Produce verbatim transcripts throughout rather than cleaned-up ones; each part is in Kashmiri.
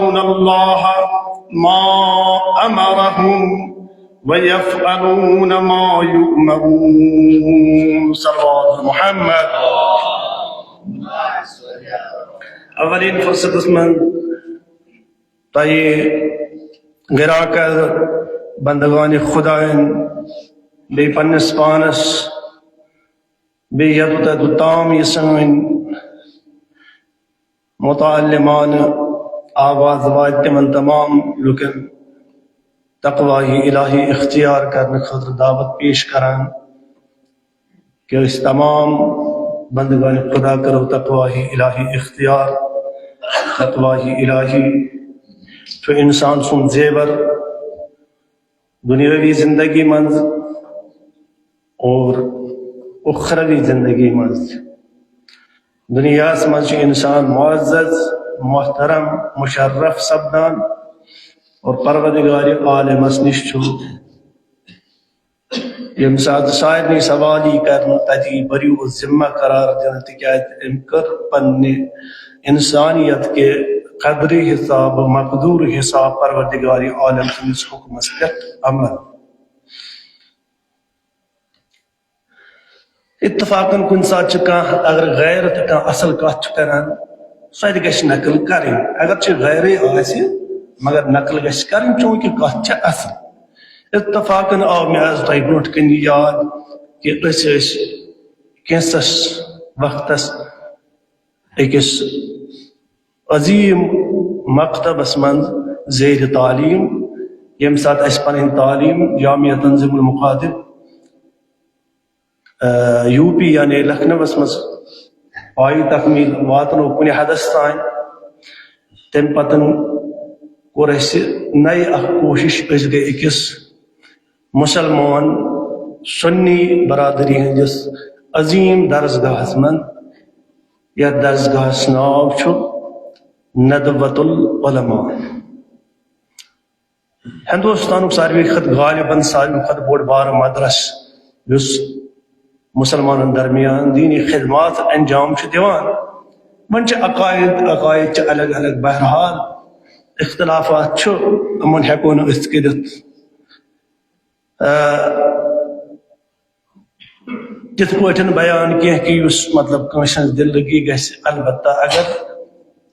يعصون الله ما أمرهم ويفعلون ما يؤمرون. صلوات محمد. اولین فرصتس منٛز تۄہہِ گراکر بندگان خداین بیٚیہِ پننِس پانس بیٚیہِ یوٚتتھ تام یہِ سٲنۍ متعلمانہٕ آواز واتہِ تِمن تمام لُکن تقوی الہی اختیار کرنہٕ خٲطرٕ دعوت پیش کران کہِ أسۍ تمام بندگان خدا کرو تقوی الہی اختیار۔ تقوی الہی چھُ انسان سُنٛد زیور دنیاوی زندگی منٛز اور اخروی زندگی منٛز۔ دنیاہس منٛز چھُ انسان معزز، محترم، مشرف سپدان اور پروردگار عالمس نِش چھُ ییٚمہِ ساتہٕ سارنٕے سوال یی کرنہٕ، تَتہِ یی بٔرِو ذمہ قرار دِنہٕ، تِکیازِ أمۍ کٔر پننہِ انسانیت کہِ قدرِ حساب، مقدور حساب پروردگار عالم سٕنٛدِس حکمس پٮ۪ٹھ عمل۔ اتفاقن کُنہِ ساتہٕ چھِ کانٛہہ اگر غیر تہٕ کانٛہہ اصل کتھ چھُ کران، سۄ تہِ گژھِ نقل کرٕنۍ۔ اگر چھِ غیرٕے آسہِ، مگر نقل گژھِ کرٕنۍ، چوٗنٛکہِ کتھ چھِ اصل۔ اتفاقن آو مےٚ از تۄہہِ برونٛٹھ کنہِ یاد کہِ أسۍ ٲسۍ کینٛژس وقتس أکِس عظیٖم مکتبس منٛز زیر تعلیٖم، ییٚمہِ ساتہٕ اَسہِ پنٕنۍ تعلیٖم جامعہ تنظیم المقادر، آ، یو پی یعنی لکھنؤس منٛز پایہِ تکمیٖل واتنو کُنہِ حدس تام۔ تَمہِ پتہٕ کوٚر اَسہِ نَیہِ اکھ کوٗشِش، أسۍ گٔے أکِس مُسلمان سُنی برادری ہٕنٛدِس عظیٖم درسگاہس منٛز، یتھ درسگاہس ناو چھُ ندوۃ العلماء۔ ہندوستانُک ساروی کھۄتہٕ غالباً ساروی کھۄتہٕ بوٚڑ بارٕ مدرس، یُس مُسلمانن درمیان دینی خدمات انجام چھُ دِوان۔ وۄنۍ چھِ عقائد، عقائد چھِ الگ الگ، بہرحال اختلافات چھُ، یِمن ہٮ۪کو نہٕ أسۍ کٔرِتھ، آ، تِتھ پٲٹھۍ بیان کینٛہہ کہِ یُس مطلب کٲنٛسہِ ہٕنٛز دِل لگی گژھِ۔ البتہ اگر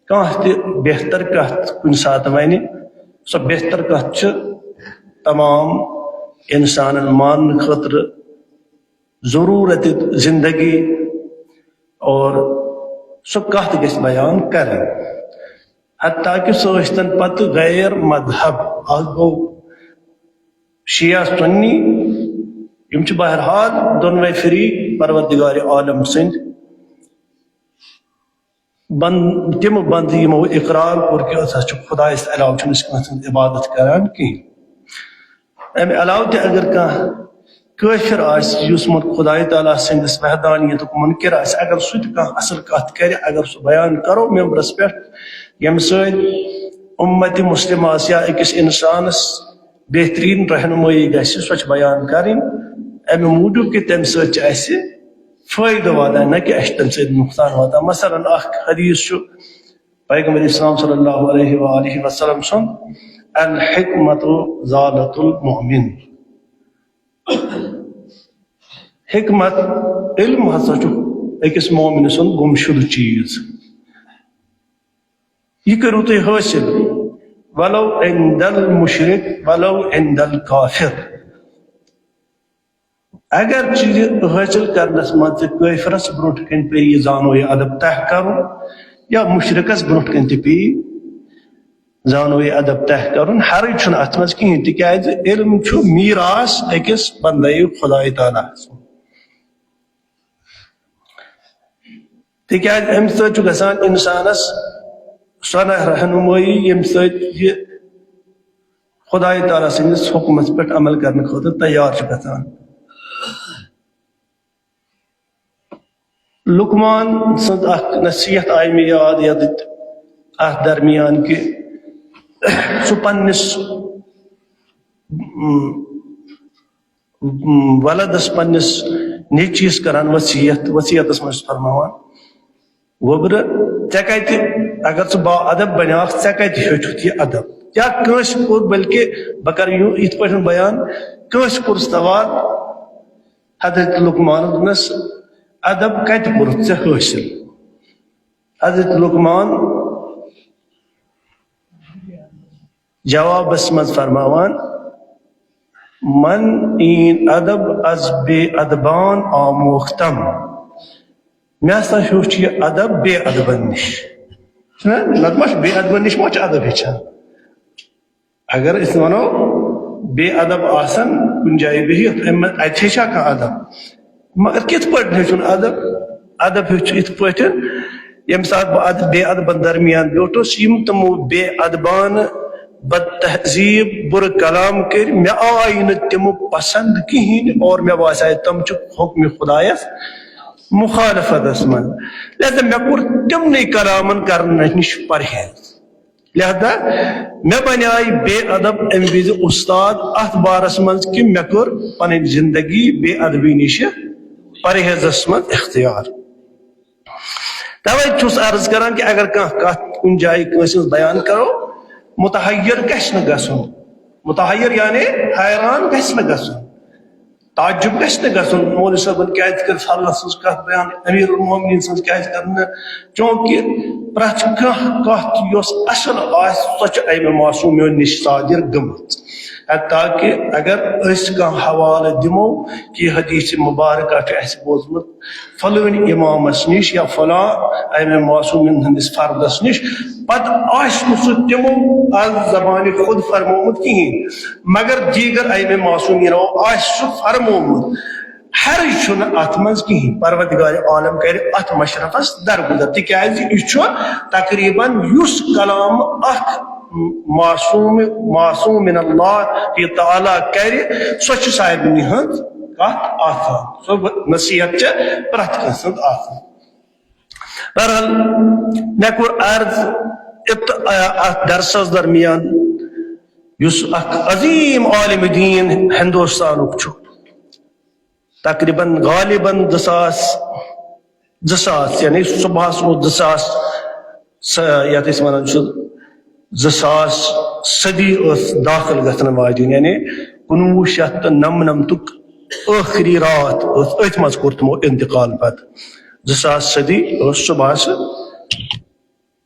کانٛہہ تہِ بہتر کتھ کُنہِ ساتہٕ ونہِ، سۄ بہتر کتھ چھِ تمام انسانن ماننہٕ خٲطرٕ ضرورت زندگی اور سۄ کتھ گژھِ بیان کرٕنۍ۔ حتیٰ کہِ سُہ ٲسۍتن پتہٕ غیر مذہب، اکھ گوٚو شیعہ سنی، یِم چھِ بہرحال دۄنوَے فریق پروردگار عالم سٕنٛدۍ بند، تِم بند یِمو اقرار کوٚر کہِ أسۍ حظ چھِ خدایس علاوٕ چھُنہٕ أسۍ کٲنٛسہِ ہٕنٛز عبادت کران کِہیٖنۍ۔ امہِ علاوٕ تہِ اگر کانٛہہ کٲفر آسہِ، یُس وۄنۍ خدایہِ تعالیٰ سٕنٛدِس وحدانیتُک مُنکِر آسہِ، اگر سُہ تہِ کانٛہہ اصل کتھ کرِ، اگر سُہ بیان کرو ممبرس پٮ۪ٹھ، ییٚمہِ سۭتۍ اُمتِ مسلمہ آسہِ یا أکِس انسانس بہترین رہنمٲیی گژھِ، سۄ چھِ بیان کرٕنۍ، امہِ موٗجوٗب کہِ تمہِ سۭتۍ چھِ اسہِ فٲیدٕ واتان، نہ کہِ اسہِ چھِ تمہِ سۭتۍ نقصان واتان۔ مثلاً اکھ حدیث چھُ پیغمبر اسلام صلی اللہ علیہ وآلہ وسلم سُنٛد، الحکمت ضالۃ المؤمن۔ حکمت، علم ہسا چھُ أکِس مومن سُنٛد گُمشدٕ چیٖز۔ یہِ کٔرِو تُہۍ حٲصِل، ولو عند المشرک ولو عند الکافر۔ اگر چیٖز حٲصِل کرنس منٛز تہِ کٲفرس برونٛٹھ کنہِ پیٚیہِ یہِ زانو یہِ ادب طے کرُن، یا مشرکس برونٛٹھ کنہِ تہِ پیٚیہِ زانو یہِ ادب طے کرُن، حرج چھُنہٕ اتھ منٛز کِہیٖنۍ، تِکیازِ علم چھُ میراث أکِس بندے خدایہِ تعالیٰ سُنٛد۔ تِکیازِ امہِ سۭتۍ چھُ گژھان انسانس سۄ رہنمٲیی، ییٚمہِ سۭتۍ یہِ خدایہِ تعالیٰ سٕنٛدِس حُکمس پٮ۪ٹھ عمل کرنہٕ خٲطرٕ تیار چھُ گژھان۔ لقمان سٕنٛز اکھ نصیحت آیہِ مےٚ یاد یتھ اتھ درمیان کہِ سُہ پننِس، اۭں، ولدس، پننِس نیٚچوِس کران وصیت، وصیتس منٛز چھُ فرماوان، وۄبرٕ ژےٚ کتہِ، اگر ژٕ با ادب بنیاکھ، ژےٚ کتہِ ہیوٚچھُتھ یہِ ادب؟ یا کٲنٛسہِ کوٚر، بلکہِ بہٕ کرٕ یہِ یِتھ پٲٹھۍ بیان، کٲنٛسہِ کوٚر سوال، حضرت لقمانن دوٚپنس، "ادب کتہِ کوٚرُتھ ژےٚ حٲصِل؟" حضرت لقمان جوابس منٛز فرماوان، "من این ادب از بے ادبان آموختم"، مےٚ ہسا ہیوٚچھ یہِ ادب بے ادبن نِش۔ چھُنہ؟ نتہٕ ما چھُ بے ادبن نِش ما چھُ ادب ہیٚچھان؟ اگر أسۍ ونو بے ادب آسن کُنہِ جایہِ بِہِتھ، أمۍ، اتہِ ہیٚچھا کانٛہہ ادب؟ مگر کِتھ پٲٹھۍ ہیٚچھُن ادب؟ ادب ہیٚچھ یِتھ پٲٹھۍ، ییٚمہِ ساتہٕ بہٕ ادب، بے ادبن درمیان بیوٗٹھُس، یِم تِمو بے ادبانہٕ، بد تہذیب، بُرٕ کلام کٔرۍ، مےٚ آیہِ نہٕ تِم پسند کِہینۍ اور مےٚ باسے تِم چھِ حکمِ خدایس مخالفتس منٛز۔ لہذا مےٚ کوٚر تِمنٕے کلامن کرنہٕ نِش پرہیز۔ لہذا مےٚ بنیٛاے بے ادب امہِ وِزِ استاد اتھ بارس منٛز کہِ مےٚ کٔر پنٕنۍ زندگی بے ادبی نِش پرہیزس منٛز اختیار۔ توے چھُس عرض کران کہِ اگر کانٛہہ کتھ کُنہِ جایہِ کٲنٛسہِ ہٕنٛز بیان کرو، متحیر گژھِ نہٕ گژھُن، متحیر یعنی حیران گژھِ نہٕ گژھُن۔ تعجب گژھِ نہٕ گژھُن، مولوی صٲبن کیازِ کٔر فرضس سٕنٛز کتھ بیان، امیر المومنین سٕنٛز کیازِ کٔر نہٕ؟ چونکہ پرٛٮ۪تھ کانٛہہ کتھ یۄس اصل آسہِ، سۄ چھِ امہِ معصومیو نِش صادر گٔمٕژ۔ حتیٰ کہ اگر أسۍ کانٛہہ حوالہٕ دِمو کہ حدیث مبارکہ چھُ اَسہِ بوٗزمُت فلٲنۍ امامس نِش یا فلاں امہِ معصومین ہٕنٛدِس فردس نِش، پتہٕ آسہِ نہٕ سُہ تِمو از زبانہِ خود فرمومُت کِہیٖنۍ، مگر دیٖگر امہِ معصومینو آسہِ سُہ فرمومُت۔ حرج چھُنہٕ اتھ منٛز کِہیٖنۍ، پروردگار عالم کرِ اتھ مشرفس درگُزر، تِکیازِ یہِ چھُ تقریباً یُس کلام اکھ معصوم، معصوم من اللہ تعالیٰ کرِ، سۄ چھِ سارنٕے ہٕنٛز کتھ آسان، سۄ نصیحت چھِ پرٛٮ۪تھ کٲنٛسہِ ہٕنٛز آسان۔ بہرحال، مےٚ کوٚر عرض ابت-، اتھ درسس درمیان، یُس اکھ عظیم عالم دین ہندوستانُک چھُ، تقریباً غالباً زٕ ساس، زٕ ساس، یعنی صبحس اوس زٕ ساس، س-، یتھ أسۍ ونان چھِ زٕ ساس صدی ٲس داخل گژھن واجِنۍ، یعنی کُنوُہ شیٚتھ تہٕ نَمنَمتُک ٲخری راتھ ٲس، أتھۍ منٛز کوٚر تِمو انتقال۔ پتہٕ زٕ ساس صدی ٲس صبحس،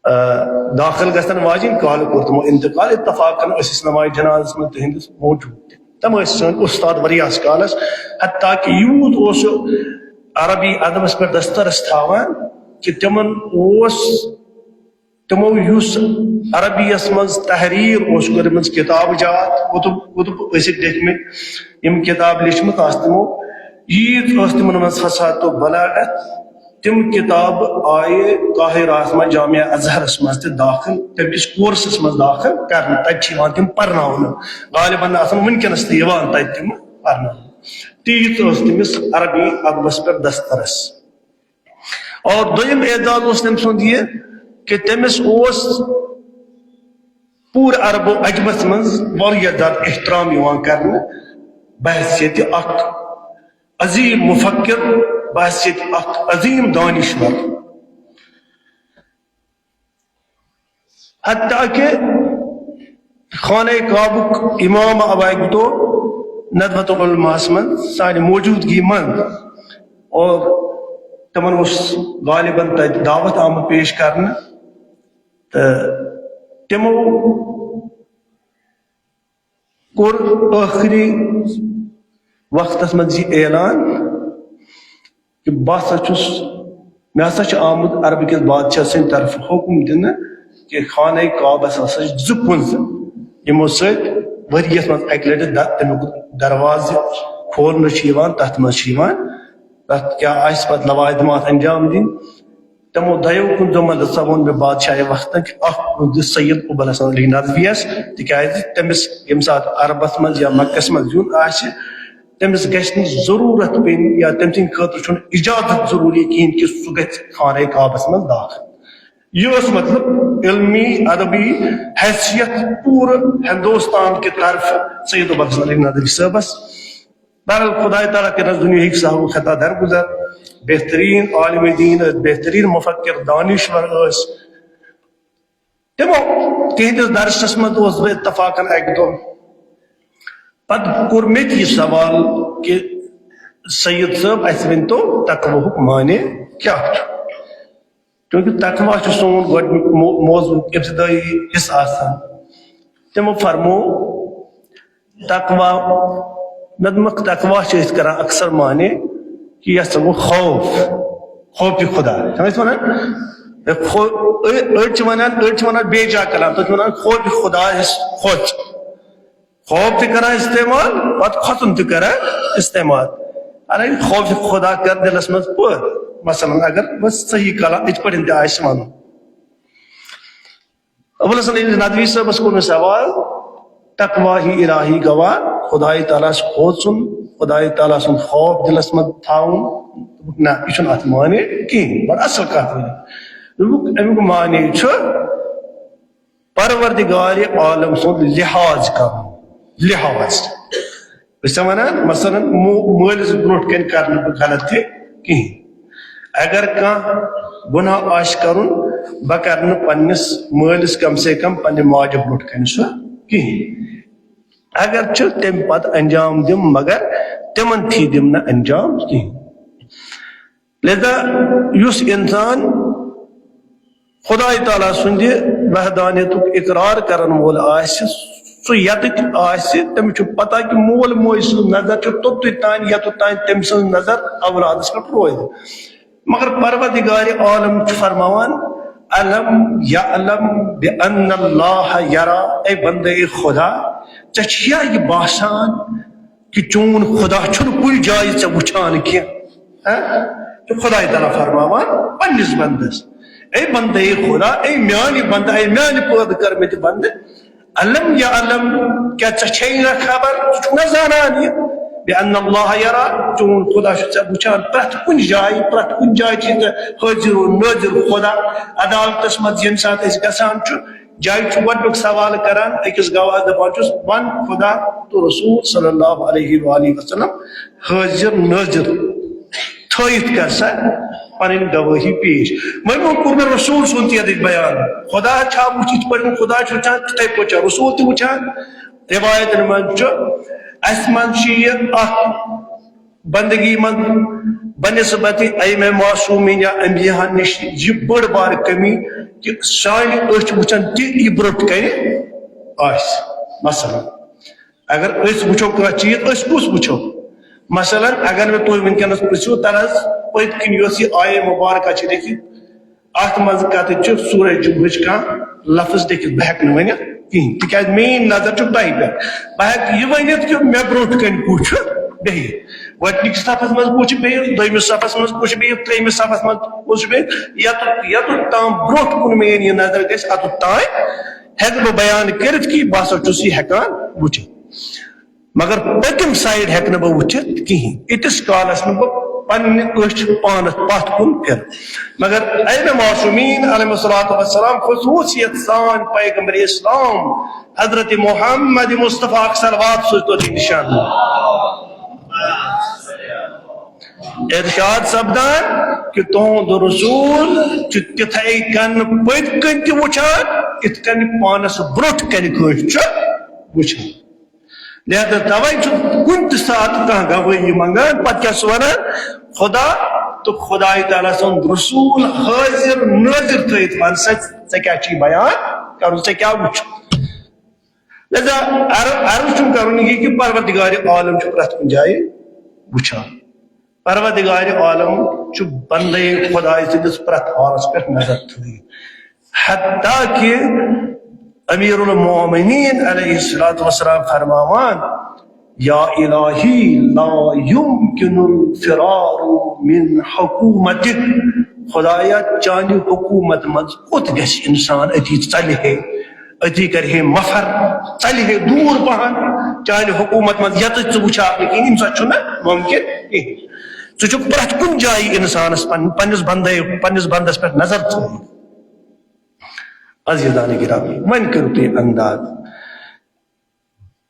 آ، داخل گژھن واجِنۍ، کالہٕ کوٚر تِمو انتقال۔ اتفاقاً ٲسۍ أسۍ نماز جنازس منٛز تِہنٛدِس موجود تہِ۔ تِم ٲسۍ سٲنۍ استاد واریاہس کالس، حتیٰ کہ یوٗت اوس سُہ عربی ادبس پٮ۪ٹھ دسترس تھاوان کہ تِمن اوس، تِمو یُس عربیس منٛز تحریر اوس کٔرمٕژ، کتابہٕ جات، کُتب، کُتب ٲسِکھ لیکھمٕتۍ، یِم کتاب لیچھمٕژ آسہٕ تِمو، ییٖژ ٲس تِمن منٛز فصاحت و بلاغت۔ تِم کتابہٕ آیہِ قاہرہس منٛز جامعہ ازہرس منٛز تہِ داخل، تمہِ کِس کورسس منٛز داخل کرنہٕ، تتہِ چھِ یِوان تِم پرناونہٕ۔ غالباً آسن وٕنکیٚنس تہِ یِوان تتہِ تِم پرناونہٕ۔ تیٖژ ٲس تٔمِس عربی ادبس پٮ۪ٹھ دسترس۔ اور دوٚیِم اعزاز اوس تٔمۍ سُنٛد یہِ کہِ تٔمِس اوس پوٗرٕ عرب و عجمس منٛز واریاہ زیادٕ احترام یِوان کرنہٕ بحیثیت اکھ عظیم مفکر، بحیثیت اکھ عظیم دانشور۔ حتیٰ کہ خانہ کعبُک امام آو اَکہِ دۄہ ندوۃ العلماءَس منٛز سانہِ موجودگی منٛز، اور تِمن اوس غالباً تَتہِ دعوت آمُت پیش کرنہٕ، تہٕ تِمو کوٚر ٲخری وقتس منٛز یہِ اعلان کہ بہٕ ہسا چھُس، مےٚ ہسا چھُ آمُت عربہٕ کِس بادشاہ سٕنٛدِ طرفہٕ حُکُم دِنہٕ کہ خانہ کعبس ہسا چھِ زٕ کُنزٕ، یِمو سۭتۍ ؤریَس منٛز اَکہِ لٹہِ د-، تَمیُک دروازٕ کھولنہٕ چھُ یِوان، تَتھ منٛز چھِ یِوان، تَتھ کیٛاہ آسہِ پتہٕ لوازمات انجام دِنۍ۔ تِمو دۄیو کُنزو منٛز ہسا ووٚن مےٚ بادشاہ وقتن کہ اکھ کُنز دِ سید ابو الحسن علی ندویَس، تِکیازِ تٔمِس ییٚمہِ ساتہٕ عربس منٛز یا مکس منٛز یُن آسہِ، تٔمِس گژھِ نہٕ ضروٗرت پیٚنۍ یا تٔمۍ سٕنٛدِ خٲطرٕ چھُنہٕ اجازت ضروٗری کِہیٖنۍ کہِ سُہ گژھِ خانہ کعبس منٛز داخل۔ یہِ ٲس مطلب علمی ادبی حیثیت پوٗرٕ ہندوستان کہِ طرفہٕ سید ابو الحسن علی ندوی صٲبس۔ بہرحال، خدائے تعالیٰ کٔرنَس دُنیاہٕکۍ صحابہ خطا درگُزر، بہتریٖن عالم دین ٲسۍ، بہتریٖن مفکر دانشور ٲسۍ، تِمو تِہنٛدِس درسس منٛز اوس بہٕ اتفاقن اکہِ دۄہ۔ پتہٕ کوٚر مےٚ تہِ یہِ سوال کہِ سید صٲب، اسہِ ؤنۍ تو تقوہُک معنی کیٛاہ چھُ؟ چونکہ تقوی چھُ سون گۄڈٕنیُک مو-، موضوع ابتدٲیی حصہٕ آسان۔ تِمو فرموو، تقوی، مےٚ دوٚپمَکھ، تقوی چھِ أسۍ کران اکثر معنی کہِ یَتھ سا گوٚو خوف، خوفِ خدا۔ چھِنہٕ أسۍ وَنان؟ ہے، خو-، أ-، أڑۍ چھِ وَنان، أڑۍ چھِ وَنان بیٚیہِ جا کلام، تِم چھِ وَنان خوفِ خدا یَس کھوژ۔ خوف تہِ کران استعمال، پتہٕ کھۄژُن تہِ کران استعمال۔ حالانکہ خوف خدا کر دلس منٛز پٲدٕ۔ مثلاً اگر بس صحیح کلام یِتھ پٲٹھۍ تہِ آسہِ ونُن۔ ابو الحسن علی ندوی صٲبس کوٚر مےٚ سوال، تقوی الہی گوا خدای تعالیٰ ہس کھوژُن، خدای تعالیٰ سُنٛد خوف دلس منٛز تھاوُن؟ دوٚپُکھ، نہ، یہِ چھُنہٕ اتھ معنی کِہیٖنۍ۔ بڑٕ اصل کتھ ؤنِو۔ دوٚپُکھ، امیُک معنی چھُ پروردگار عالم سُنٛد لحاظ کرُن۔ لحاظ۔ بہٕ چھُسا ونان، مثلاً، مو-، مٲلِس برونٛٹھ کنہِ کرٕ نہٕ بہٕ غلطی کِہیٖنۍ۔ اگر کانٛہہ گۄناہ آسہِ کرُن، بہٕ کرٕ نہٕ پننِس مٲلِس، کم سے کم پننہِ ماجہِ برونٛٹھ کنہِ سُہ کِہیٖنۍ۔ اگر چھُ تمہِ پتہٕ انجام دِم، مگر تِمن تھی دِم نہٕ انجام کِہیٖنۍ۔ لہذا یُس انسان خدای تعالیٰ سُنٛدِ وحدانیتُک اقرار کرن وول آسہِ، سُہ یتہِ تہِ آسہِ، تٔمِس چھُ پتہ کہِ مول موج سٕنٛز نظر چھِ توٚتُے تام، یوٚتَتھ تام تٔمۍ سٕنٛز نظر اولادس پٮ۪ٹھ روزِ۔ مگر پروردگار عالم چھُ فرماوان، الم یعلم بان اللہ یرا، اے بندے خدا، ژےٚ چھِیا یہِ باسان کہِ چون خدا چھُنہٕ کُنہِ جایہِ ژےٚ وٕچھان کینٛہہ؟ ہہ؟ تہٕ خدای تعالیٰ فرماوان پننِس بندس، اے بندے خدا، اے میانہِ بندٕ، اے میانہِ پٲدٕ کٔرمٕتہِ بندٕ، الم یعلم، کیٛاہ ژےٚ چھے نہ خبر، ژٕ چھُکھ نہ زانان یہِ، بان اللہ یرا، چون خدا چھُ ژےٚ وٕچھان پرٛٮ۪تھ کُنہِ جایہِ، پرٛٮ۪تھ کُنہِ جایہِ چھُے ژےٚ حٲضِر و نٲظِر خدا۔ عدالتس منٛز ییٚمہِ ساتہٕ أسۍ گژھان چھُ، جج چھُ گۄڈٕنیُک سوال کران أکِس گواہس، دپان چھُس، ون خدا تہٕ رسول صلی اللہ علیہ وآلہ وسلم حٲضِر نٲظِر تھٲیِتھ کر سا پنٕنۍ گوٲہی پیش۔ وۄنۍ وۄنۍ کوٚر مےٚ رسول سُنٛد تہِ ییٚتہِ بیان، خدا چھا وٕچھ، یِتھ پٲٹھۍ خدا چھُ وٕچھان، تِتھَے پٲٹھۍ چھا رسول تہِ وٕچھان۔ روایتن منٛز چھُ، اسہِ منٛز چھُ یہِ اکھ بندگی منٛز بنسبت ائمہ معصومین یا انبیاء نش یہِ بٔڑ بار کمی کہِ سانہِ أچھ وٕچھن تہِ یہِ برٛونٛٹھ کنہِ آسہِ۔ مثلاً اگر أسۍ وٕچھو کانٛہہ چیٖز، أسۍ کُس وٕچھو؟ مثلاً اگر مےٚ تُہۍ وٕنکیٚنس پرژھِو، تر حظ پٔتۍ کِنۍ یۄس یہِ آیے مبارکہ چھِ لیکھِتھ، اتھ منٛز کتہِ چھُ سورہ جمعہٕچ کانٛہہ لفظ لیکھِتھ؟ بہٕ ہٮ۪کہٕ نہٕ ؤنِتھ کِہیٖنۍ، تِکیٛازِ میٛٲنۍ نظر چھِ تۄہہِ پٮ۪ٹھ۔ بہٕ ہٮ۪کہٕ یہِ ؤنِتھ کہِ مےٚ برونٛٹھ کَنہِ کُس چھُ بِہِتھ۔ گۄڈٕنِکِس صفس منٛز کُس چھُ بِہِتھ، دوٚیمِس صفس منٛز کُس چھُ بِہِتھ، ترٛیٚیمِس صفس منٛز کُس چھُ بِہِتھ، یوٚتَتھ، یوٚٚتَتھ تام برونٛٹھ کُن میٛٲنۍ یہِ نظر گژھِ، اوٚتَتھ تام ہٮ۪کہٕ بہٕ بیان کٔرِتھ کہِ بہٕ ہسا چھُس یہِ ہٮ۪کان وٕچھِتھ۔ مگر پٔتِم side ہٮ۪کہٕ نہٕ بہٕ وٕچھِتھ کِہیٖنۍ، ییٖتِس کالس نہٕ بہٕ پننہِ أچھ پانس پتھ کُن پھِرٕ۔ مگر ائمہ معصومین علیہم الصلوۃ والسلام خصوصیت سان پیغمبر اسلام حضرت محمد مصطفیٰ ہٕک صلوات سۭتۍ توتہِ نشان۔ ارشاد سپدان کہِ تُہُنٛد رسول چھُ تِتھے کٔنۍ پٔتۍ کِنۍ تہِ وٕچھان، یِتھ کٔنۍ پانس برونٛٹھ کنہِ کٲنٛسہِ چھُ وٕچھان۔ لہذا توے چھُ کُنہِ تہِ ساتہٕ کانٛہہ گوٲہی منٛگان، پتہٕ کیٛاہ چھُ ونان؟ خدا تہٕ خدای تعالیٰ سُنٛد رسول حٲضِر نٲظِر تھٲیِتھ ون سا، ژےٚ کیٛاہ چھُے بیان کرُن، ژےٚ کیٛاہ وُچھُتھ؟ لہذا عر-، عرض چھُم کرُن یہِ کہِ پروردگار عالم چھُ پرٛٮ۪تھ کُنہِ جایہِ وُچھان۔ پروردگار عالم چھُ بندے خدای سٕنٛدِس پرٛٮ۪تھ حالس پٮ۪ٹھ نظر تھٲوِتھ۔ حتیٰ کہ امیر المومنین علیہ الصلوۃ والسلام فرماوان، یا الہی لا یمکن الفرار من حکومتک، خدایا چانہِ حکومت منٛز کوٚت گژھِ انسان، أتی ژلہِ ہے، أتی کرِ ہے مفر، ژلہِ ہے دوٗر پہن، چانہِ حکومت منٛز یتھ ژٕ وٕچھاکھ نہٕ کِہیٖنۍ، سۄ چھُنہٕ ممکن کِہیٖنۍ۔ ژٕ چھُکھ پرٛٮ۪تھ کُنہِ جایہِ انسانس پن-، پننِس بندے، پننِس بندس پٮ۪ٹھ نظر تھٲوِتھ۔ عزیزان گرامی، وۄنۍ کٔرِو تُہۍ انداز۔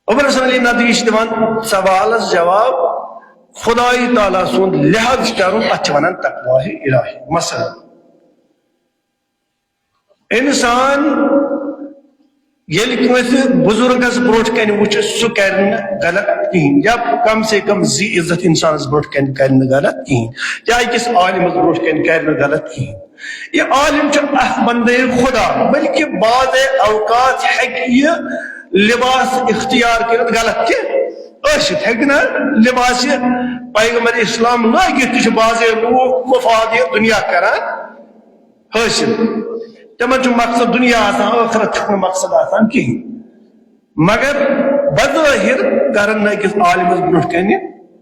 ابو الحسن علی ندوی چھِ دِوان سوالس جواب، خدای تعالیٰ سُنٛد لحاظ چھُ کرُن، اتھ چھِ ونان تقوی الہی۔ مثلاً، انسان ییٚلہِ کٲنٛسہِ بُزرگس برونٛٹھ کنہِ وٕچھِ، سُہ کرِ نہٕ غلط کِہینۍ، یا کم سے کم ذی عزت انسانس برونٛٹھ کنہِ کرِ نہٕ غلط کِہینۍ، یا أکِس عالمس برونٛٹھ کنہِ کرِ نہٕ غلط کِہینۍ۔ یہِ عالم چھُ اکھ بندے خدا، بلکہ بعض اوقات ہیٚکہِ یہِ لباس اختیار کٔرِتھ غلط تہِ ٲسِتھ، ہیٚکہِ نہ لباس یہِ پیغمبر اسلام لٲگِتھ تہِ چھِ بعضے لوٗکھ مفاد یہِ دُنیا کران حٲصِل۔ تِمن چھُ مقصد دُنیا آسان، ٲخرت چھُکھ نہٕ مقصد آسان کِہینۍ۔ مگر بظٲہر کرن نہٕ أکِس عالمس برونٛٹھ کنہِ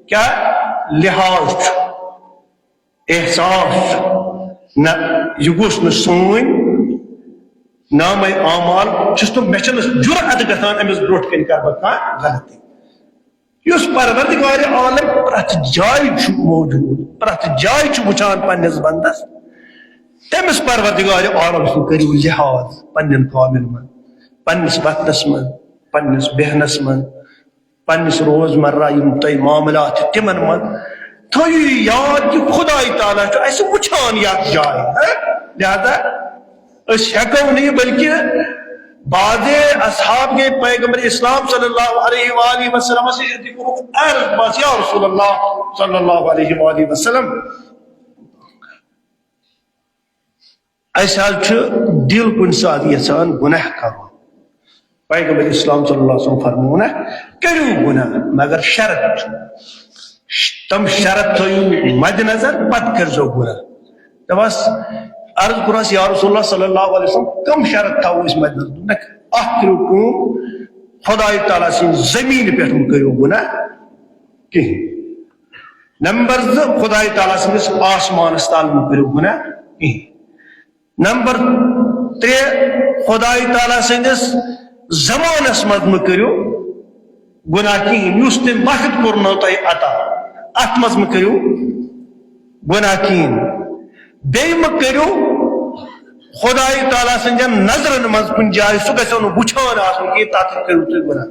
کیٛاہ لحاظ چھُ، احساس چھُ، نہ، یہِ گوٚژھ نہٕ سٲنۍ نامے اعمال چھُس تہٕ مےٚ چھَنہٕ جرأت گژھان أمِس برونٛٹھ کنہِ کرٕ بہٕ کانٛہہ غلطی۔ یُس پروردگار عالم پرٛٮ۪تھ جایہِ چھُ موجود، پرٛٮ۪تھ جایہِ چھُ وٕچھان پننِس بندس، تٔمِس پروردگار عالم سُنٛد کٔرِو لحاظ پننٮ۪ن کامٮ۪ن منٛز، پننِس وۄتھنس منٛز، پننِس بیہنس منٛز، پننِس روزمرہ یِم تۄہہِ معاملات چھِ تِمن منٛز۔ تھٲیِو یہِ یاد کہِ خداے تعالیٰ چھُ اَسہِ وٕچھان یتھ جایہِ، ہہ؟ لہذا أسۍ ہٮ۪کو نہٕ یہِ، بلکہِ بعضے اصحاب گٔے پیغمبر اسلام صلی اللہ علیہ وآلہ وسلمس نِش، تہِ کوٚرُکھ عرض، بس یا رسول اللہ صلی اللہ علیہ وآلہ وسلم، اَسہِ حظ چھُ دِل کُنہِ ساتہٕ یژھان گۄناہ کرُن۔ پیغمبر اسلام صلی اللہ علیہ وسلم فرموو نہ، کٔرِو گۄناہ، مگر شرط چھُ۔ تِم شرط تھٲیِو مدِ نظر، پتہٕ کٔرۍزیو گۄناہ۔ دوٚپمس، عرض کوٚرہس، یا رسول اللہ صلی اللہ علیہ وسلم، کم شرط تھاوو أسۍ مدِ نظر؟ دوٚپنکھ، اکھ کٔرِو کٲم، خداے تعالیٰ سٕنٛزِ زمینہِ پٮ۪ٹھ مہٕ کٔرِو گۄناہ کِہینۍ۔ نمبر زٕ، خداے تعالیٰ سٕنٛدِس آسمانس تل مہٕ کٔرِو گۄناہ کِہینۍ۔ نمبر ترٛےٚ، خداے تعالیٰ سٕنٛدِس زمانس منٛز مہٕ کٔرِو گۄناہ کِہینۍ، یُس تٔمۍ وقت کوٚرنو تۄہہِ عطا، اتھ منٛز مہٕ کٔرِو گۄناہ کِہینۍ۔ بیٚیہِ مہٕ کٔرِو خداے تعالیٰ سٕنٛدٮ۪ن نظرن منٛز کُنہِ جایہِ، سُہ گژھیو نہٕ وٕچھان آسُن کینٛہہ، تتھ کٔرِو تُہۍ گۄناہ۔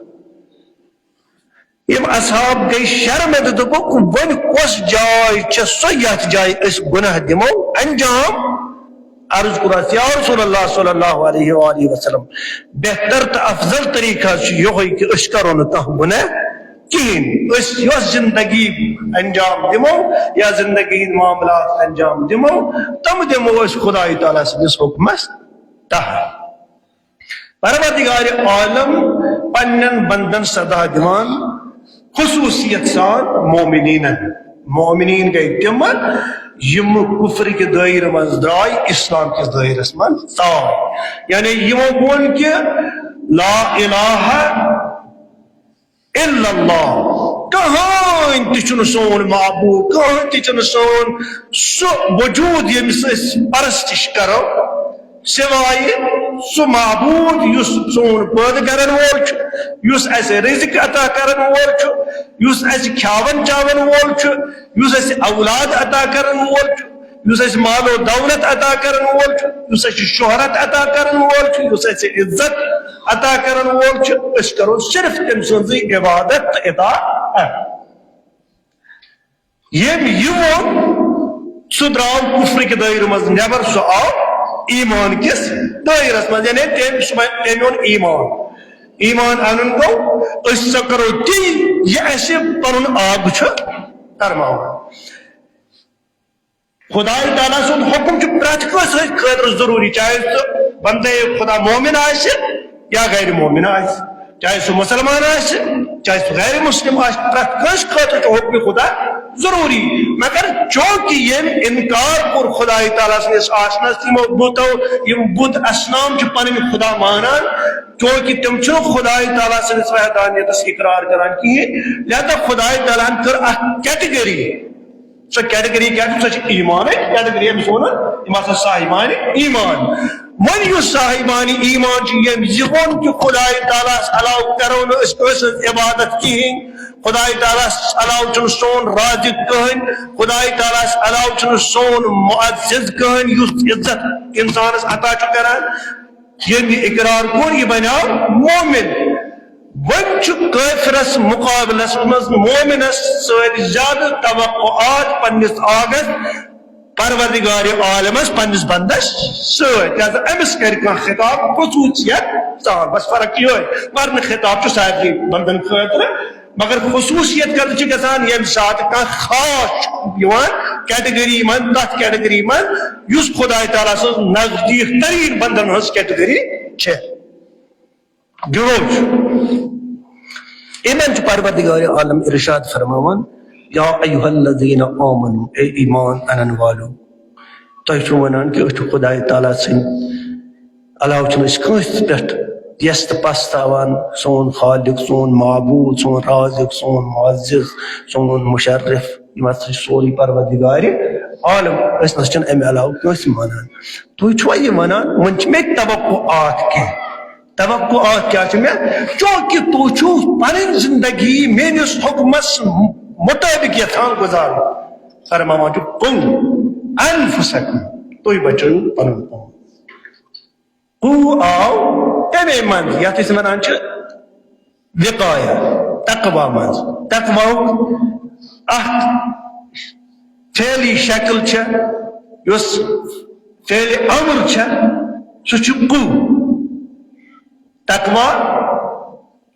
یِم اصحاب گٔے شرمندٕ، دوٚپُکھ، وۄنۍ کۄس جاے چھےٚ سۄ یتھ جایہِ أسۍ گۄناہ دِمو انجام؟ عرض کوٚرُس، یا رسول اللہ صلی اللہ علیہ وآلہ وسلم، بہتر تہٕ افضل طریقہٕ حظ چھُ یِہوٚے کہِ أسۍ کرو نہٕ کانٛہہ گۄناہ کِہیٖنۍ۔ أسۍ یۄس زندگی انجام دِمو یا زندگی ہٕنٛدۍ معاملات انجام دِمو، تِم دِمو أسۍ خداے تعالیٰ سٕنٛدِس حُکمس تحت۔ پروردگار عالم پننٮ۪ن بندن سزا دِوان خصوٗصیت سان مومنیٖنن۔ مومنیٖن گٔے تِم، یِم کفر کہِ دٲیرٕ منٛز درٛاے، اسلام کِس دٲیرس منٛز ژاے۔ یعنی یِمو ووٚن کہِ لا الہ الا اللہ، کٕہٕنۍ تہِ چھُنہٕ سون معبوٗد، کٕہٕنۍ تہِ چھُنہٕ سون سُہ وجوٗد ییٚمِس أسۍ پرستش کرو، سوائے سُہ معبوٗد یُس سون پٲدٕ کرن وول چھُ، یُس اَسہِ رزق عطا کرن وول چھُ، یُس اَسہِ کھیاون چاون وول چھُ، یُس اَسہِ اولاد عطا کرن وول چھُ، یُس اَسہِ مال و دولت عطا کرن وول چھُ، یُس اَسہِ شہرت عطا کرن وول چھُ، یُس اَسہِ عزت عطا کرن وول چھُ، أسۍ کرو صرف تٔمۍ سٕنٛزٕے عبادت تہٕ اطاعت۔ ییٚمۍ یہِ ووٚن، سُہ درٛاو کفرٕکہِ دٲیرٕ منٛز نٮ۪بر، سُہ آو ایمان کِس دٲیرس منٛز، یعنی تٔمۍ سُہ وۄنۍ، تٔمۍ اوٚن ایمان۔ ایمان انُن گوٚو، أسۍ سا کرو تی، یہِ اَسہِ پنُن آب چھُ کرماوان۔ خداے تعالیٰ سُنٛد حُکُم چھُ پرٛٮ۪تھ کٲنٛسہِ ہٕنٛدِ خٲطرٕ ضروٗری، چاہے سُہ بندے خدا مومن آسہِ یا غیر مومن آسہِ، چاہے سُہ مُسلمان آسہِ، چاہے سُہ غیر مسلم آسہِ، پرٛٮ۪تھ کٲنٛسہِ خٲطرٕ چھُ حُکمِ خدا ضروٗری۔ مگر چونکہ ییٚمۍ انکار کوٚر خداے تعالیٰ سٕنٛدِس آسنس، یِمو بُتو، یِم بُت اصنام چھِ پنٕنۍ خدا مانان، چونکہ تِم چھِنہٕ خداے تعالیٰ سٕنٛدِس وحدانیتس اقرار کران کِہیٖنۍ، لہذا خداے تعالیٰ ہن کٔر اکھ category۔ سۄ category کیٛاہ چھِ؟ سۄ چھِ ایمانٕچ category۔ أمِس ووٚن، یِم ہسا صاحبانِ ایمان۔ وۄنۍ یُس صاحبانِ ایمان چھُ، ییٚمۍ یہِ ووٚن کہِ خداے تعالیٰ ہس علاوٕ کرو نہٕ أسۍ کٲنٛسہِ ہٕنٛز عبادت کِہیٖنۍ، خداے تعالیٰ ہس علاوٕ چھُنہٕ سون رازق کٕہٕنۍ، خداے تعالیٰ ہس علاوٕ چھُنہٕ سون معزز کٕہٕنۍ، یُس عزت انسانس عطا چھُ کران۔ ییٚمۍ یہِ اقرار کوٚر، یہِ بنیو مومن۔ وۄنۍ چھُ کٲفرس مقابلس منٛز مومنس سۭتۍ زیادٕ توقعات پننِس آغس پروردگار عالمس، پننِس بندس سۭتۍ، لہذا أمِس کرِ کانٛہہ خطاب خصوٗصیت ژاو۔ بس فرق چھِ یِہوٚے، ورنہٕ خطاب چھُ سارنٕے بندن خٲطرٕ، مگر خصوٗصیت کتھ چھِ گژھان؟ ییٚمہِ ساتہٕ کانٛہہ خاص چھُ یِوان کیٹگری منٛز، تتھ کیٹگری منٛز یُس خداے تعالیٰ سٕنٛز نزدیٖک تریٖن بندن ہٕنٛز کیٹگری چھےٚ۔ گِروج۔ یِمن چھُ پروردگار عالم ارشاد فرماوان، یا ایھا الذین آمنو، اے ایمان انن والو، تۄہہِ چھُو ونان کہِ أسۍ چھِ خداے تعالیٰ سٕنٛدۍ علاوٕ چھِنہٕ أسۍ کٲنٛسہِ پٮ۪ٹھ یژھ تہٕ پستاوان، سون خالق، سون معبود، سون رازق، سون معزز، سون مشرف، یِم ہسا چھِ سورُے پروردگار عالم، أسۍ نہ سا چھِنہٕ امہِ علاوٕ کٲنٛسہِ مانان۔ تُہۍ چھُوا یہِ ونان؟ وۄنۍ چھِ مےٚ توقعات کینٛہہ۔ توقعات کیٛاہ چھِ مےٚ؟ چونکہ تُہۍ چھِو پنٕنۍ زندگی میٲنِس حُکمس مُطٲبِق یژھان گُزارُن۔ فرماوان چھُ، قُوا أَنفُسَكُمْ، تُہۍ بچٲیِو پنُن پان۔ قُوا آو تَمے منٛز یَتھ أسۍ وَنان چھِ وقایہ، تقویٰ منٛز۔ تقویٰ ہُک اکھ فعلی شکل چھےٚ، یۄس فعل امر چھےٚ، سُہ چھُ قُوا۔ تقویٰ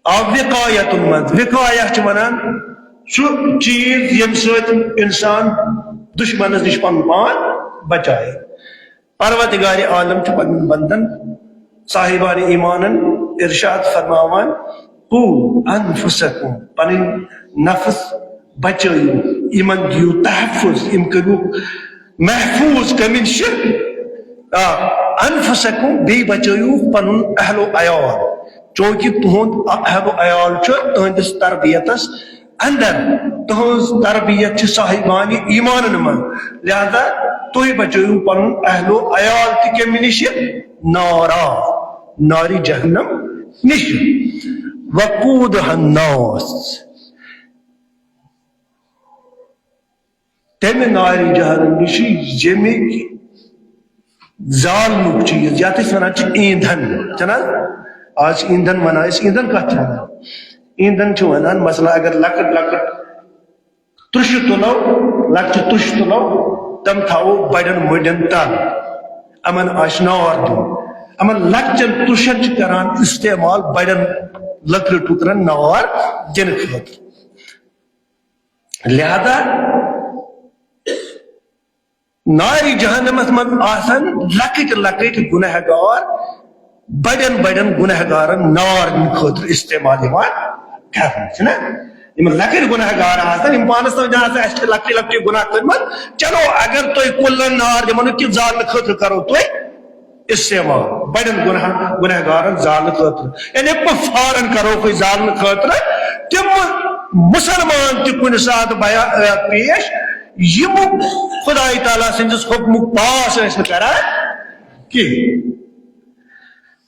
آو وقایتن منٛز۔ وقایہ چھِ ونان سُہ چیٖز ییٚمہِ سۭتۍ انسان دشمنس نِش پنُن پان بچایہِ۔ پروردگار عالم چھُ پننٮ۪ن بندن، صاحبان ایمانن ارشاد فرماوان، قُوا أَنفُسَكُمْ، پنٕنۍ نفس بچٲیِو، یِمن دِیِو تحفظ، یِم کٔرِو محفوظ کمہِ نِش؟ آ، أَنفُسَكُمْ، بیٚیہِ بچٲیِو پنُن اہل و عیال، چونکہ تُہُنٛد اہل و عیال چھُ تُہنٛدِس تربیتس اندر۔ تُہنٛز تربیت چھِ صاحبانِ ایمانن منٛز، لہذا تُہۍ بچٲیِو پنُن اہل و عیال تہِ کمہِ نِش؟ نارا، نارِ جہنم نِش۔ وَقُودُهَا النَّاسُ، تمہِ نارِ جہنم نِش ییٚمِکۍ زالنُک چیٖز، یتھ أسۍ ونان چھِ ایندھن، چھِنہٕ حظ؟ آز چھِ ایندھن ونان، أسۍ ایندھن کتھ چھِ ونان؟ ایندھن چھِ ونان، مثلاً، اگر لۄکٕٹ لۄکٕٹ ترٛشہِ تُلو، لۄکچہِ ترٛشہِ تُلو، تِم تھاوو بڑٮ۪ن مٔنٛڈٮ۪ن تل، یِمن آسہِ نار دیُن۔ یِمن لۄکچٮ۪ن ترٛشن چھِ کران استعمال بڑٮ۪ن لٔکرِ ٹُکرن نار دِنہٕ خٲطرٕ۔ لہذا نارِ جہنمس منٛز آسن لۄکٕٹۍ لۄکٕٹۍ گنہگار بڑٮ۪ن بڑٮ۪ن گنہگارن نار دِنہٕ خٲطرٕ استعمال یِوان کرنہٕ، چھُنہ؟ یِم لۄکٕٹۍ گنہگار آسن، یِم پانس سمجھان آسن، اسہِ چھِ لۄکٹی لۄکٹی گناہ کٔرمٕتۍ، چلو، اگر تُہۍ کُلٮ۪ن نار دِمو نہٕ کینٛہہ، زالنہٕ خٲطرٕ کرو تُہۍ استعمال، بڑٮ۪ن گناہ، گنہگارن زالنہٕ خٲطرٕ، یعنی کفارن کرو أسۍ زالنہٕ خٲطرٕ۔ تِم مسلمان تہِ کُنہِ ساتہٕ بیا-، پیش، یِم خداے تعالیٰ سٕنٛدِس حُکمُک پاس ٲسۍ نہٕ کران کِہیٖنۍ۔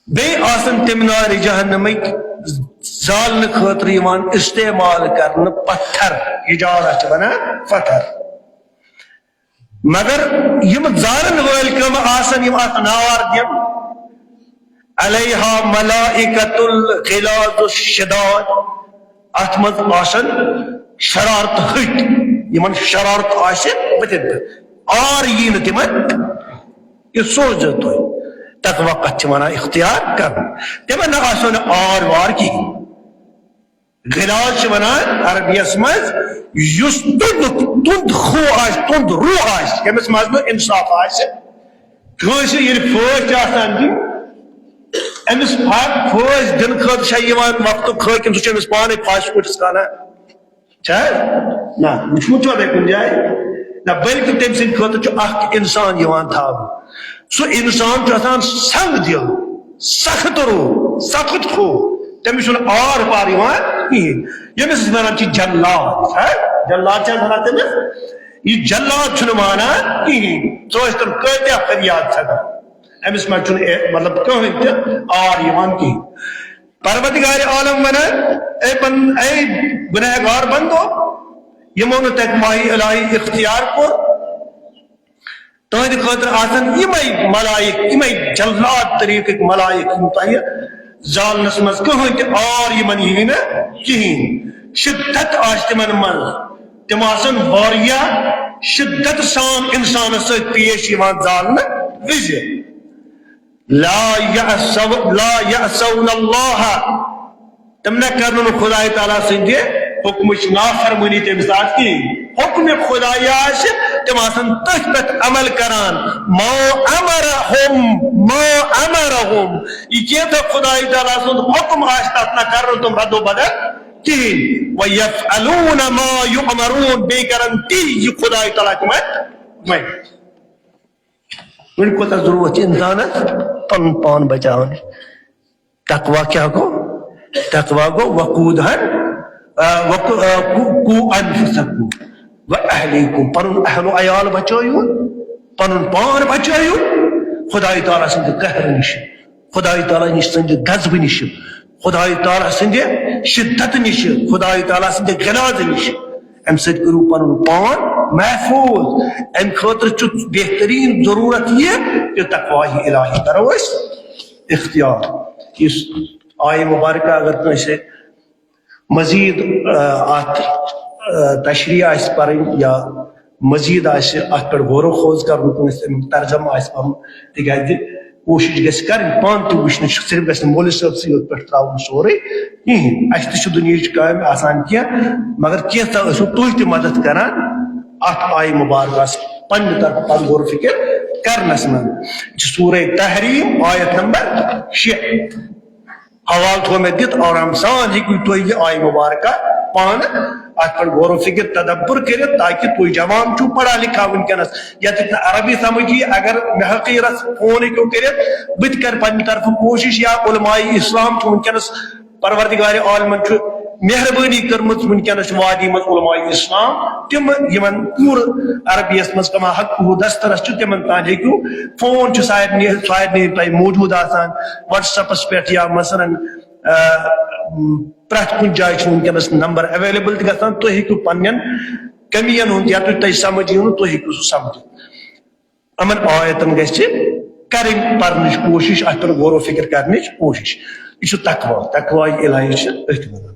بیٚیہِ آسن تِم نارِ جہنمٕکۍ زالنہٕ خٲطرٕ یِوان استعمال کرنہٕ پتھر، حجارہ چھِ ونان پتھر۔ مگر یِم زالن وٲلۍ کم آسن، یِم اتھ نار دِن، علیہا ملائکۃ غلاظ شداد، اتھ منٛز آسن شرارت ہٕٹۍ، یِمن شرارت آسہِ ؤتھِتھ، آر یی نہٕ تِمن۔ یہِ سوٗنٛچزیو تُہۍ، تقویٰ کتھ چھِ ونان اختیار کرُن۔ تِمن نہ آسیو نہٕ آر وار کِہیٖنۍ۔ غلاظ چھِ ونان عربیس منٛز یُس تُنٛد، تُنٛد خو آسہِ، تُنٛد روح آسہِ، ییٚمِس منٛز نہٕ انصاف آسہِ۔ کٲنٛسہِ ییٚلہِ پھٲسۍ چھِ آسان دِنۍ، أمِس پھا-، پھٲسۍ دِنہٕ خٲطرٕ چھےٚ یِوان وقتُک حٲکِم، سُہ چھُ أمِس پانے پھاسہِ کُٹھِس کھالان۔ چھا؟ نہ، وٕچھمُت چھُوا تۄہہِ کُنہِ جایہِ؟ نہ، بلکہِ تٔمۍ سٕنٛدِ خٲطرٕ چھُ اکھ انسان یِوان تھاونہٕ۔ سُہ انسان چھُ آسان سنگ دِل، سخت روح، سخت خوٗ۔ تٔمِس چھُنہٕ آر پار یِوان کِہیٖنۍ۔ ییٚمِس أسۍ وَنان چھِ جلاد، ہا؟ جلاد چھِ أسۍ وَنان تٔمِس؟ یہِ جلاد چھُنہٕ مانان کِہیٖنۍ۔ سُہ ٲسۍ تَن کۭتیٛاہ فریاد ژھٮ۪نان۔ أمِس منٛز چھُنہٕ اے-، مطلب کٕہٕنۍ تہِ آر یِوان کِہیٖنۍ۔ پروردگار عالم ونان، اے بن-، اے گنہگار بندو، یِمو نہٕ تۄہہِ وحی الہی اختیار کوٚر، تُہنٛدِ خٲطرٕ آسن یِمے ملائک، یِمے جلاد طریقٕکۍ ملائک، یِم تۄہہِ زالنس منٛز کٕہٕنۍ تہِ آر یِمن یِیہِ نہٕ کِہیٖنۍ۔ شدت آسہِ تِمن منٛز، تِم آسن واریاہ شدت سان انسانس سۭتۍ پیش یِوان زالنہٕ وِزِ۔ لا يعصو لا يعصون الله، تم نہ کرن نہٕ خدای تعالیٰ سٕنٛدِ حکمٕچ نافرمٲنی تمہِ ساتہٕ کِہیٖنۍ۔ حکمِ خدایہِ آسہِ، تِم آسن تٔتھۍ پٮ۪ٹھ عمل کران۔ ما امرهم، ما امرهم، یہِ کینٛژھا خدای تعالیٰ سُنٛد حکم آسہِ، تتھ نہ کرن تِم رد و بدل کِہیٖنۍ۔ وَيَفْعَلُونَ مَا يُؤْمَرُونَ، بیٚیہِ کرن تی یہِ خدای تعالیٰ تِمن وَنہِ۔ وۄنۍ کوٗتاہ ضروٗرت چھِ اِنسانَس پَنُن پان بَچاوُن؟ تقویٰ کیٛاہ گوٚو؟ تقویٰ گوٚو وقودہن، آ، وقو-، آ، قو-، قو انفسکم و اہلیکم، پَنُن اہل و عیال بَچٲیِو، پَنُن پان بَچٲیِو خدای تعالیٰ سٕنٛدِ قہرٕ نِش، خدای تعالیٰ نِش سٕنٛدِ غضبہٕ نِش، خدای تعالیٰ سٕنٛدِ شدت نِش، خدای تعالیٰ سٕنٛدِ غلاظہٕ نِش۔ اَمہِ سۭتۍ کٔرِو پَنُن پان محفوٗظ۔ اَمہِ خٲطرٕ چھُ بہتریٖن ضروٗرت یہِ کہِ تقویٰ الٰہی کَرو أسۍ اختیار۔ یُس آیہِ مُبارکہ اگر کٲنٛسہِ مزید، آ، اتھ، آ، تشریح آسہِ پرٕنۍ یا مزید آسہِ اتھ پٮ۪ٹھ غور و خوض کرُن، کٲنٛسہِ امیُک ترجمہٕ آسہِ پرُن، تِکیازِ کوٗشش گژھِ کرٕنۍ پانہٕ تہِ وٕچھنٕچ، صرف گژھِ نہٕ مولوی صٲبسٕے یوت پٮ۪ٹھ تراوُن سورُے کِہیٖنۍ۔ اسہِ تہِ چھِ دُنیہٕچ کامہِ آسان کینٛہہ، مگر کینٛژھا ٲسِو تُہۍ تہِ مدد کران اتھ آیہِ مُبارکس پننہِ طرفہٕ پتہٕ غور و فکر کرنس منٛز۔ یہِ چھِ سورہ تحریم، آیت نمبر شےٚ۔ حوالہٕ تھوٚو مےٚ دِتھ، آرام سان ہیٚکِو تُہۍ یہِ آیہِ مُبارکہ پانہٕ اتھ پٮ۪ٹھ غور و فکر تدبر کٔرِتھ، تاکہِ تُہۍ جوان چھِو پڑھا لکھا وٕنکیٚنس، یتھ نہٕ عربی سمجھ یی، اگر مےٚ حقیٖرس فون ہیٚکِو کٔرِتھ، بہٕ تہِ کرٕ پننہِ طرفہٕ کوٗشش، یا علماء اسلام چھُ وٕنکیٚنس، پروردگار عالمن چھُ مہربٲنی کٔرمٕژ، وٕنکیٚنس چھُ وادی منٛز علماء اسلام تِم یِمن پوٗرٕ عربیس منٛز کما حقہ دسترس چھُ، تِمن تام ہیٚکِو فون چھُ سارنٕے، سارنٕے تۄہہِ موجود آسان WhatsApp-س پٮ۪ٹھ یا مثلاً، آ، پرٛٮ۪تھ کُنہِ جایہِ چھُ وٕنکیٚنَس نمبر available تہِ گژھان۔ تُہۍ ہیٚکِو پننٮ۪ن کٔمِیَن ہُنٛد یا تُہۍ، تۄہہِ سمجھ یِیو نہٕ، تُہۍ ہیٚکِو سُہ سمجھِتھ۔ یِمن آیتن گژھِ کرٕنۍ پرنٕچ کوٗشش، اتھ پٮ۪ٹھ غور و فکر کرنٕچ کوٗشش۔ یہِ چھُ تقویٰ، تقویٰ الٰہی چھِ أتھۍ وَنان۔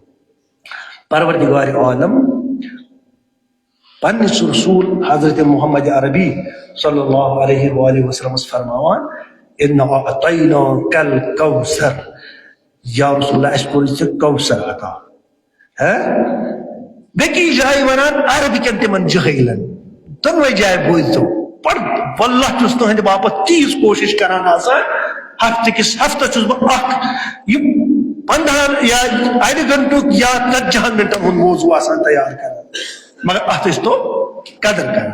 پروردگار عالم پننِس رسول حضرت محمد عربی صلی اللہ علیہ وآلہ وسلمس فرماوان، "انا اعطیناک الکوثر"، یا رسول اللہ، اسہِ کوٚر ژےٚ کوثر عطا۔ ہہ؟ بیٚکِس جایہِ ونان عرب کٮ۪ن تِمن جٲہلن، دۄنوے جایہِ بوٗزتو، پر واللہ چھُس تُہنٛدِ باپتھ تیٖژ کوٗشش کران آسان، ہفتہٕ کِس ہفتس چھُس بہٕ اکھ، یہِ پندہن یا اَڑِ گنٹُک یا ژتجی ہن منٹن ہُنٛد موضوع آسان تیار کران۔ مگر اتھ ٲسۍ تو قدر کران۔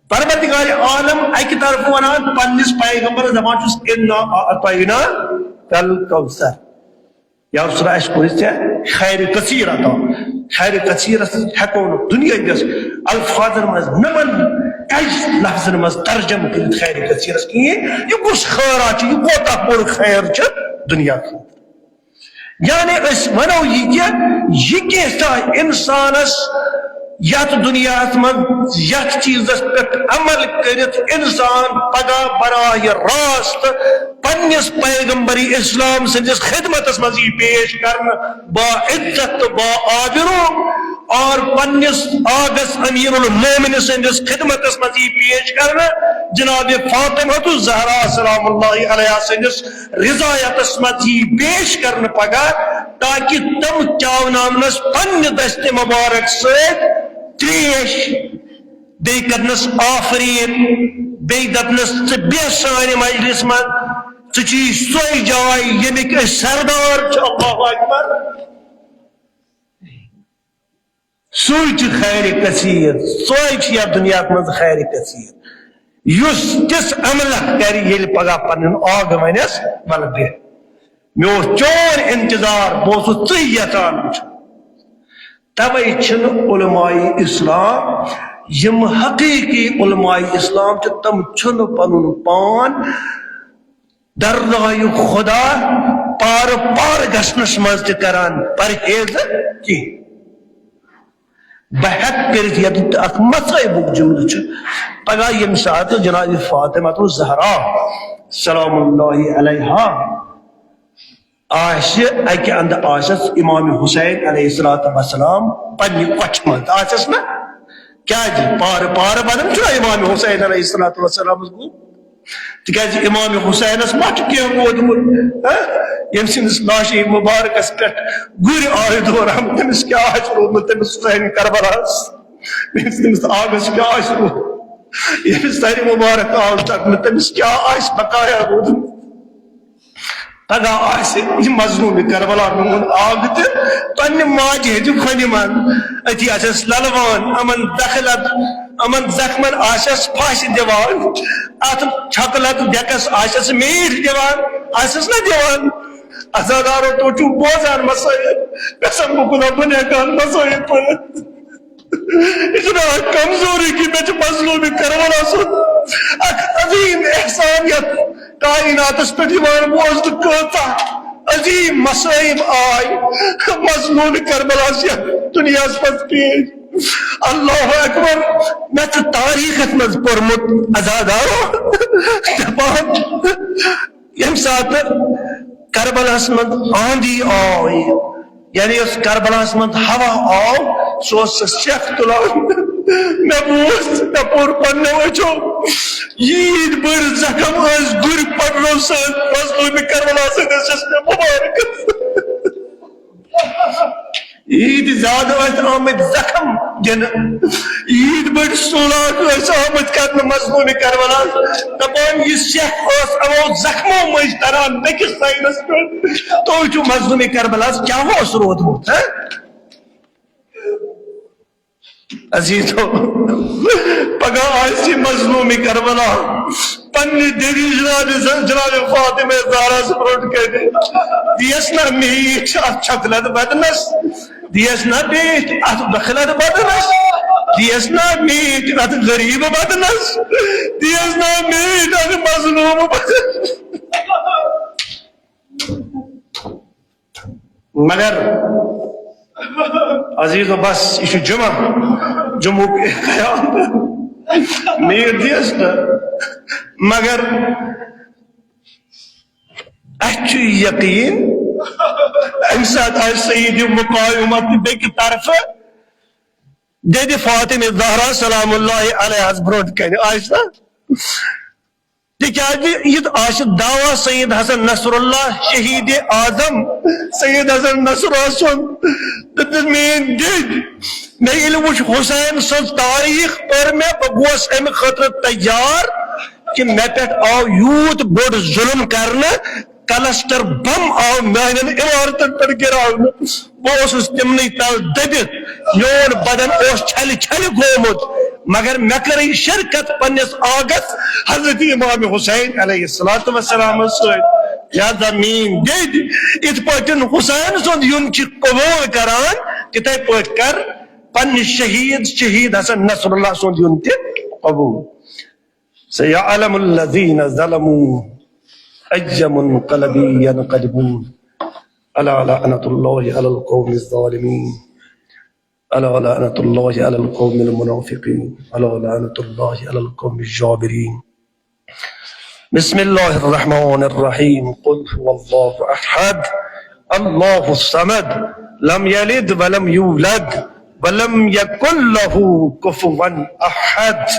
پروردگار عالم اکہِ طرفہٕ ونان پننِس پیغمبرس، دپان چھُس، "انا اعطیناک الکوثر"۔ یا رسول اللہ، اسہِ کوٚر ژےٚ خیر کثیر عطا۔ خیر کثیرس ہیٚکو نہٕ دُنیاہکِس الفاظن منٛز، نمن کج لفظن منٛز ترجمہٕ کٔرِتھ خیر کثیرس کِہیٖنۍ۔ یہِ کُس خٲرا چھُ، یہِ کوتاہ بوٚڑ خیر چھُ دُنیا خٲطرٕ۔ یعنی أسۍ ونو یہِ کہِ یہِ کینٛژھا انسانس یتھ دُنیاہس منٛز یتھ چیٖزس پٮ۪ٹھ عمل کٔرِتھ انسان پگاہ براہ راست پننِس پیغمبر اسلام سٕنٛدِس خدمتس منٛز یی پیش کرنہٕ، با عزت تہٕ با آبرو، اور پننِس آغس امیر المومن سٕنٛدِس خدمتس منٛز یی پیش کرنہٕ، جناب فاطمہ الزہرا سلام اللہ علیہا سٕنٛدِس رضایتس منٛز یی پیش کرنہٕ پگاہ، تاکہ تم چاوناونس پننہِ دستِ مبارک سۭتۍ تریش، بیٚیہِ کرنس آفرین، بیٚیہِ دپنس، "ژٕ بیٚہہ سانہِ مجلس منٛز، ژٕ چھُے سۄے جاے ییٚمِکۍ أسۍ سردار چھِ۔" اللہ اکبر۔ سُے چھُ خیر کثیر، سۄے چھِ یتھ دُنیاہس منٛز خیر کثیر، یُس تِژھ عملہ کرِ، ییٚلہِ پگاہ پنُن آغہٕ ونٮ۪س، "ولہٕ بیٚہہ، مےٚ اوس چون انتظار، بہٕ اوسُس ژٕے یژھان وٕچھُن۔" توے چھِنہٕ علماء اسلام، یِم حقیقی علماء اسلام چھِ، تِم چھِنہٕ پنُن پان درگاہ خدا پارٕ پارٕ گژھنس منٛز تہِ کران پرہیز کینٛہہ۔ بہٕ ہیٚکہٕ کٔرِتھ ییٚتٮ۪تھ اکھ مصٲیبُک جملہٕ چھُ، پگاہ ییٚمہِ ساتہٕ جناب فاطمہ الزہرا سلام اللہ علیہا آسہِ، اکہِ اندٕ آسٮ۪س امام حسین علیہ الصلوۃ والسلام پننہِ کۄچھِ منٛز، آسٮ۪س نہ؟ کیازِ پارٕ پارٕ بنان چھُنہ امام حسین علیہ الصلوۃ والسلامس گوٚو؟ تِکیازِ امام حسینس ما چھُ کینٛہہ ووتمُت، ہہ؟ ییٚمہِ سٕنٛدِس لاشہِ مُبارکس پٮ۪ٹھ گُرۍ آیہِ دوران، تٔمِس کیٛاہ آسہِ روٗدمُت تٔمِس حسین کربلاہس؟ ییٚمہِ سٕنٛدِس آگس کیٛاہ آسہِ روٗدمُت؟ ییٚمِس سرِ مُبارک آو ژٹنہٕ، تٔمِس کیٛاہ آسہِ بقایا روٗدمُت؟ پگاہ آسہِ یہِ مظلوم کربلا میون آگ تہِ پننہِ ماجہِ ہٕنٛدِ کھۄنہِ منٛز، أتی آسٮ۪س للوان، یِمن دخلت، یِمن زخمن آسٮ۪س پھاسہِ دِوان، اتھ چھۄکہٕ لتہٕ ڈیکس آسٮ۪س میٖٹھ دِوان، آسٮ۪س نہ دِوان؟ عزادارو، تُہۍ چھِو بوزان مصٲیب، قسم بہٕ گُناہ بہٕ نہٕ ہٮ۪کان مصٲیب پٔرِتھ۔ یہِ چھُنہٕ اکھ کمزوری کہِ مےٚ چھُ مظلوم کربلا سُنٛد اکھ عظیم احسان یتھ کائناتس پٮ۪ٹھ یِوان بوزنہٕ۔ کۭژاہ عظیم مصائب آے مظلوم کربلاہس یتھ دنیاہس منٛز پیش۔ اللہ اکبر۔ مےٚ چھُ تاریخس منٛز پوٚرمُت، عزادارو، دپان، ییٚمہِ ساتہٕ کربلاہس منٛز آندھی آے، یعنی یۄس کربلاہس منٛز ہوا آو، سُہ اوس سُہ سٮ۪کھ تُلان۔ مےٚ بوٗز، مےٚ پوٚر پننیو أچھو، ییٖتۍ بٔڑۍ زخم ٲسۍ گُرۍ پٹرو سۭتۍ مظلومِ کربلا سۭتۍ ٲسۍ مےٚ مُبارک۔ ییٖتۍ زیادٕ ٲسۍ آمٕتۍ زخم دِنہٕ، ییٖتۍ بٔڑۍ سولاک ٲسۍ آمٕتۍ کرنہٕ مظلومِ کربلا۔ دپان، یہِ سٮ۪کھ ٲس یِمو زخمو مٔنٛزۍ تران بیٚکِس سایڈس پٮ۪ٹھ۔ تُہۍ چھِو مظلومِ کربلاہس کیٛاہ اوس روٗدمُت، ہہ؟ عزیزو، پگاہ آسہِ مظلومِ کربلا پننہِ دٮ۪دِ جناب، جناب فاطمہ زہراہس برونٛٹھ کنہِ۔ دِیس نا میٖٹھ اتھ چھۄکہٕ لتہٕ بدنس، دِیس نا میٖٹھ اتھ بخلت بدنس، دِیس نا میٖٹھ اتھ غریب بدنس، دِیس نا میٖٹھ اتھ مظلوم بدنس۔ مگر عزیزو، بس، یہِ چھُ جمعہ، جمعُک قیام۔ میٖٹھ دِیس نہٕ۔ مگر اَسہِ چھُ یقیٖن، اَمہِ ساتہٕ آسہِ سعیدِ مقاومت بیٚکہِ طرفہٕ، دٮ۪دِ فاطمہ زہرا سلام اللہ علیہَس برونٛٹھ کنہِ آسہِ نا۔ تِکیازِ یہِ تہِ آسہِ دعویٰ سید حسن نصر اللہ، شہید اعظم سید حسن نصر اللہ سُنٛد۔ دوٚپُن، میٲنۍ دِد، مےٚ ییٚلہِ وُچھ حسین سٕنٛز تاریخ، پٔر مےٚ، بہٕ گوس امہِ خٲطرٕ تیار کہِ مےٚ پٮ۪ٹھ آو یوٗت بوٚڑ ظلم کرنہٕ، کلسٹر بم آو میانٮ۪ن عمارتن پٮ۪ٹھ گراونہٕ۔ بہٕ اوسُس تِمنٕے تل دٔبِتھ، میون بدن اوس چھلہِ چھلہِ گومُت، مگر مےٚ کٔرٕے شرکت پننِس آگس حضرت امام حسین علیہ الصلوۃ والسلام سۭتۍ۔ لہذا میٲنۍ دِد، یِتھ پٲٹھۍ حسین سُنٛد یُن چھِ قبول کران، تِتھے پٲٹھۍ کر پننہِ شہید، شہید حسن نصر اللہ سُنٛد یُن تہِ قبول۔ سيعلم الذين ظلموا أي منقلب ينقلبون. ألا لعنة الله على القوم الظالمين. ألا لعنة الله على القوم المنافقين. ألا لعنة الله على القوم الجابرين. بسم الله الرحمن الرحيم. قل هو الله أحد. الله الصمد. لم يلد ولم يولد. ولم يكن له كفوا أحد.